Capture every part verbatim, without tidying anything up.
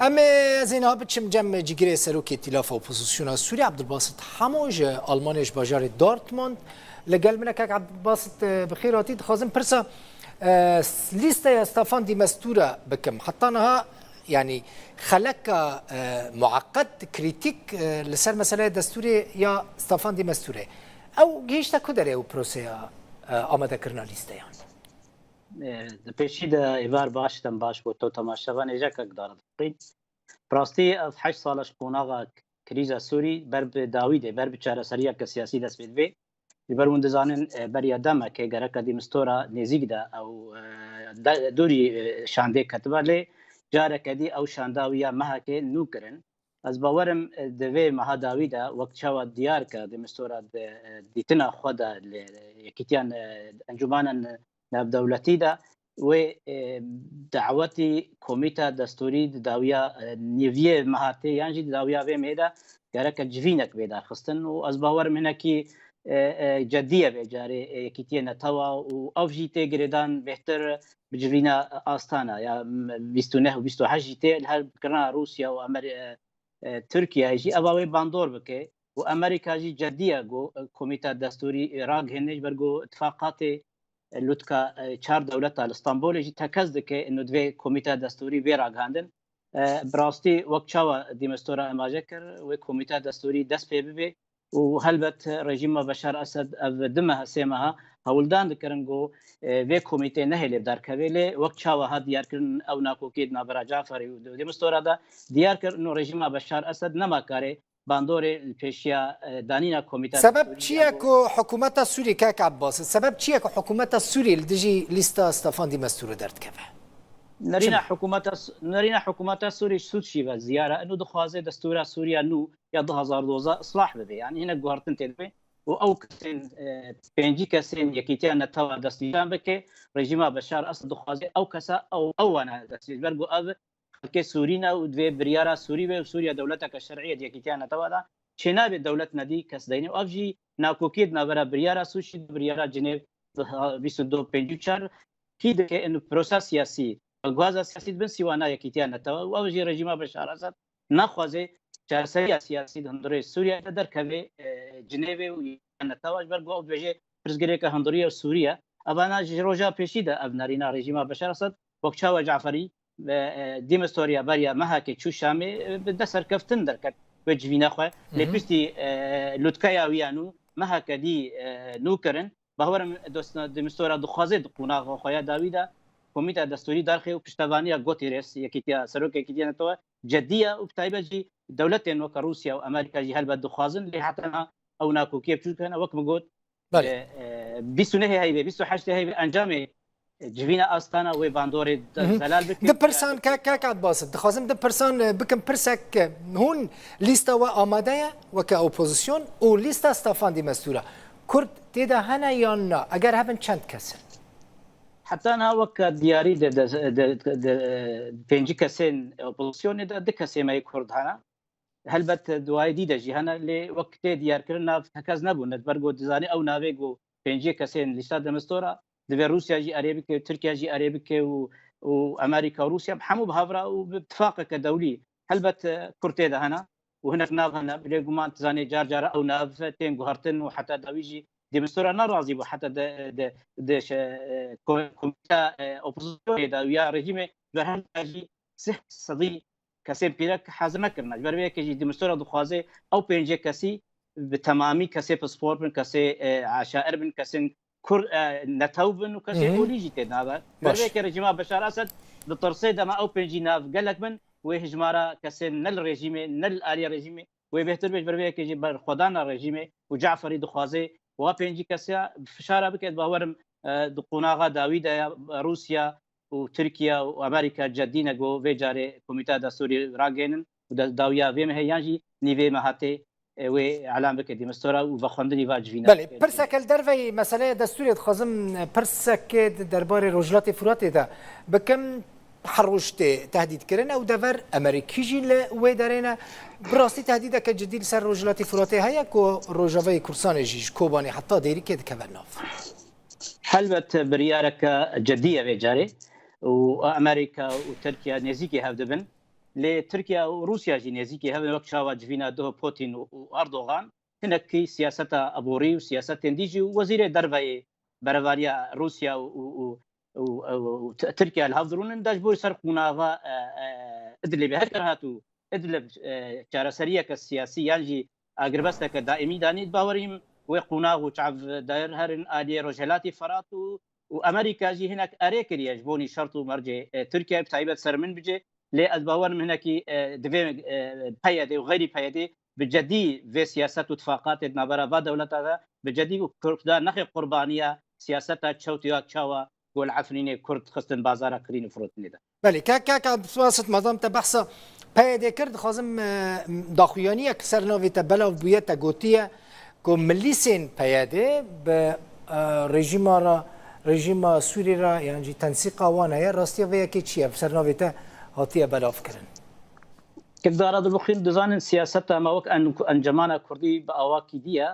Em ê, ez ê niha biçim cem cîgirê serokê Tîlafa Opozisyona Sûrî, Abdulbasit Hemo ji Almanya, ji bajarê Dortmund. Li gel min e kak Abdulbasit, e, bi xêr hatî. Dixwazim pirsa, e, lîsteya Stefan de Mistura bikim. Heta niha, yanî xeleka, e, mueqet, krîtîk, e, li ser meseleya destûrê ya Stefan de Misturê. Ew gihîşte ku derê ew proseya, e, amadekirina lîsteyan? E, di pêşî de êvar baş, dem baş bo to temaşevan êja kak dara diqîn. Bi rastî ev heşt sal e ji qonaxa krîza Sûrî ber bi dawî de, ber bi çareseriyeke siyasî dest pê divê. Ji ber hûn dizanin, e, beriya demekê gereka de Mistura nêzîk de ew, e, de, dûrî, e, şandê ketibe lê careke dî ew şanda wî ya mehekê nû kirin. Ez bawerim, e, di vê meha dawî de wek çawa diyar ke de Mistura di, e, dîtina xwe de li yekîtiyan, e, encûmanan navdewletî de wê, e, dawetî komîta destûrî di dawiya, e, nêviyê meha tê yan jî di dawiya vê mehê de gereke civînek bê derxistin û ez bawerim hinekî, e, e, cedî ye vê carê, e, yekîtiyê netewa û ev jî tê girêdan bêhtir bi civîna Astana ya, m-, bîst û neh û bîst û heşt jî tê li her kirina Rûsya û Amer-, e, e, Tirkiye jî eva wê bandor bike û Amerîka jî cedî ye ku, e, komîta destûrî, e, ragihîne ji ber ku tifaqatê, e, lûtka, e, çar dewleta li Stenbolê jî tekez dike ino divê komîta destûrî vê ragihandin. E, bi rastî wek çawa de Mistura emaje kir, wê komîta destûrî dest pê bibe û helbet rejîma Beşar Esed ev du meha, sê meha hewldan dikirin ku, e, vê komîtê nehêlê bi dar keve lê wek çawa hat diyarkirin ew nakokiyê di navbera Caferî û de Mistura de diyar kir ino rejîma Beşar Esed nema karê bandorê li pêşiya, e, danîna komîta Sebeb destûrî çi ya ye ku ku hikûmeta Sûrî, kak Abbas, sebeb çi ye ku hikûmeta Sûrî li dijî lîsta Stefan de Mistura derdikeve? Nerîna Çima? hikûmeta S-, nerîna hikûmeta Sûrî ji sûd şîve ziyara ino dixwaze destûra Sûriya nû ya du hazar dozdeh islah bibe. Yanî hinek guhertin tê dibe û ew kesên, e, pêncî kesên yekîtiya netewa destnîşan bike, rejîma Beşar Esed dixwaze ew kesa ew, ew wana destnîş ber ku ev xelkê Sûrî ne û divê biryara Sûrî be û Sûriya dewleteke şer'î ye di yekîtiya netewa de. Çênabê dewlet nedî kes deynê û ev jî nakokiyê di navbera biryara Sûçî de biryara Cinêv bîst û du pêncî û çar kî dike in prosa siyasî, guhaza siyasî di bin sîwana yekîtiya netewa û ev jî rejîma Beşar Esed naxwaze çareseriya siyasî di hundirê Sûriye de derkeve, e, Cinêvê û yekîtiya netewa ji ber ku ew dibêje pirsgirêke hundirî ye û Sûriye. Evana ji roja pêşî de ev nerîna rejîma Beşar Esed wek çawa Caferî, e, e, de Mistura beriya mehekê çû Şamê, e, bi dest serkeftin derket wê civîna xwe. Lê Hı hı. piştî, e, lûtkeya wî ya nû meheke dî, e, nû kirin. Bawerim dost de Mistura dixwaze di qonaxa xwe ya dawî de komîta destûrî derxê û piştevaniya Guterres, yekîtiya, serokê yekîtiya netewa cedî ye û bi taybet jî dewletên weke Rûsya û Amerîka jî helbet dixwazin, lê heta niha ew nakokiyê biçûk hene. Wek min got, Belê. e, e, bîst û nehê heyvê, bîst û heştê heyvê encamê, e, civîna Astana wê bandorê de Hı hı. zelal bike. Di pirsan, kak, kak Abbas, dixwazim di pirsan, e, bikim pirsek, e, hûn lîsta we amade ye weke opozisyon û lîsta Stefan de Mistura. Kurd tê de hene yan na? Eger hebin çend kes in? Heta niha weke diyarî de, de, de, de, de, pêncî kesên opozisyonê de du kesê me yê Kurd hene. Helbet di wayê dî de jî hene, lê wek tê diyarkirin nav tekez nebûne. Ji ber ku dizanî ew navê ku pêncî kesên lîsta de Mistura divê Rûsya jî erê bike, Tirkiye jî erê bike û, û Amerîka û Rûsya hemû bi hev re û bi tifaqeke dewlî. Helbet, e, Kurd tê de hene û hinek nav hene. Bilê guman dizanê car cara ew nav tên guhertin û heta dawî jî de Mistura ne razî bû. Heta de, de, de şe-, e, ko-, komîta, e, opozisyonê de ya rejîmê ji ber her jî sih sedî kesên pîrek hazir nekirine. Ji ber vê yekê jî de Mistura dixwaze ew pêncê kesî bi temamî kesê pispor bin, kesê, e, eşair bin, kesên Kurd, e, netew bin û kesê Hı hı. olî jî tê nabe. Ji ber Baş. vê yekê rejîma Beşar Esed ditirsê dema ew pêncî nav gelek bin, wê hijmara kesên ne li rejîmê, ne li aliyê rejîmê, wê bêhtir bê ji ber vê yekê jî berxwedana rejîmê û Caferî dixwaze wa pêncî kesiya fişara bike. Ez bawerim, e, di qonaxa dawî de ya Rûsya û Tirkiye û Amerîka cedî ne ku vê carê Komîteya Destûrî ragihênin û de-, dawiya vê mehê yan jî nîvê mehatê, e, wê elan bike dî mistora û vexwendinî va civîna Belê, bike. Pirseke li derveyî meseleya destûrê dixwazim, e, pirseke di derbarê Rojhilatê Furatê de bikim. Her roj tê tehdîdkirin, ew dever Amerîkî jî li wê derê ne. Bi rastî tehdîdeke cidî li ser Rojhilatê Furatê heye ku Rojavayê Kurdistanê jî ji Kobanê heta Dêrikê dikeve nav. Helbet biryareke cidî ye vê carê û Amerîka û Tirkiye nêzîkî hev dibin. Lê Tirkiye û Rûsya jî nêzîkî hev in, wek çawa civîna duh Putin û, û Erdogan, hinekî siyaseta aborî û siyasetên dî jî û wezîrê derveyê berevariya Rûsya û, û, û, û, û, û T-, Tirkiye li hev dirûnin, de ji bo ser qûnaxa, e, e, Idlibê. Heger hatû Idlib, e, çareseriyeke siyasî yan jî agirbesteke daîmî danî, bawerîm wê qûnax û çav derherin aliyê Rojhelatê Ferat û, û Amerîka jî hinek erê kiriye ji bonî şert û mercê, e, Tirkiye, bi taybet ser Minbicê. Lê ez bawerim hinekî, e, divê, e, P Y D û xeyrî P Y D bi cedî vê siyaset û tifaqatê di navbera va dewleta de bi cedî û Kurda nexê qurbaniya siyaseta çewt ya çawa ku li Efrînê Kurd xistin bazara kirîn û firotinê de. Belê, kek, kek, em spas it, madam te behsa P Y D kir, dixwazim, e, daxuyaniyek ser navê te belav bûye, te gotiye ku milîsên P Y D bi, e, rejîma re, rejîma Sûrî re, yan jî tensîqa wan heye, rastiya vê yekê çi ye? Ser navê te hatiye belav kirin. Kekdara Dilbixwîn, dizanin siyaseta me wek en-, encamana Kurdî bi awakî diye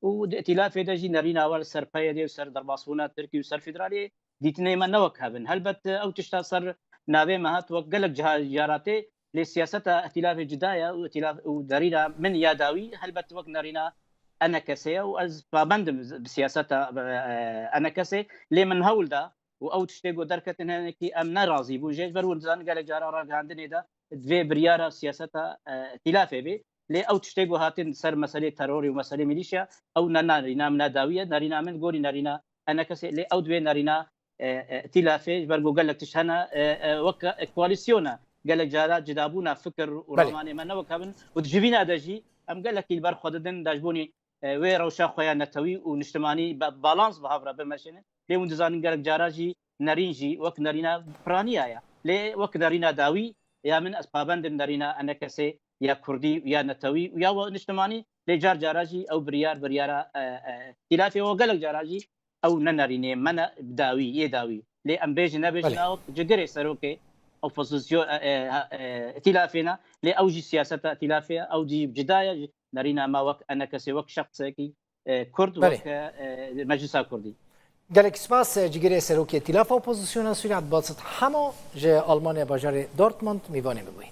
û di îtîlafê de jî nerîna we li ser P Y D û ser derbasbûna Tirkî û ser federalê dîtinê me ne wek hev in. Helbet ew tişta ser navê me hat wek gelek ciha-, caratê, lê siyaseta îtîlafê cuda ye û îtîlaf û nerîna min ya dawî helbet wek nerîna enekesê ye û ez pabend im bi siyaseta, e, enekesê, lê min hewl da û ew tiştê ku derketin hinekî em ne razî bûn jê, ji ber hûn dizanin gelek cara ragihandinê de divê biryara siyaseta, e, îtîlafê bê. Lê ew tiştê ku hatin ser meselê terorê û meselê milîşya, ew ne nerîna min a dawî ye, nerîna min gorî nerîna enekesê, lê ew divê nerîna, e, e, îtîlafê, ji ber ku gelek tişt hene, e, e, wek koalîsyona gelek cara cidabûna fikir û Belê. ramanê me ne wek hev in û di civîna de jî em gelekî li ber xwe didin, de ji bonî, e, wê rewşa xwe ya netewî û niştimanî be-, balans bi hev re bimeşînin. Lê hûn dizanin gelek cara jî nerîn jî wek nerîna piraniya ye. Lê wek nerîna dawî ya min, ez pabend im nerîna enekesê ya kurdî û ya netewî û ya we niştimanî, lê car cara jî ew biryar, biryara, e, e, îtîlafê û gelek cara jî ew ne nerînê me ne bi dawî, yê dawî. Lê em bêjin nebêjin Belê. ew cigirê serokê opozîsyon, e, e, ha, e, îtîlafê ne. Lê ew jî siyaseta îtîlafê ye, ew jî cida ye, ji nerîna me wek enekesê, wek şexsekî, e, Kurd, Belê. wek, e, e, Meclisa Kurdî. Gelek spas, e, cigirê serokê Îtîlafa Opozisyona Sûrî Ebdulbasit Hemo ji Almanya bajarê Dortmund mîvanê min bûyî.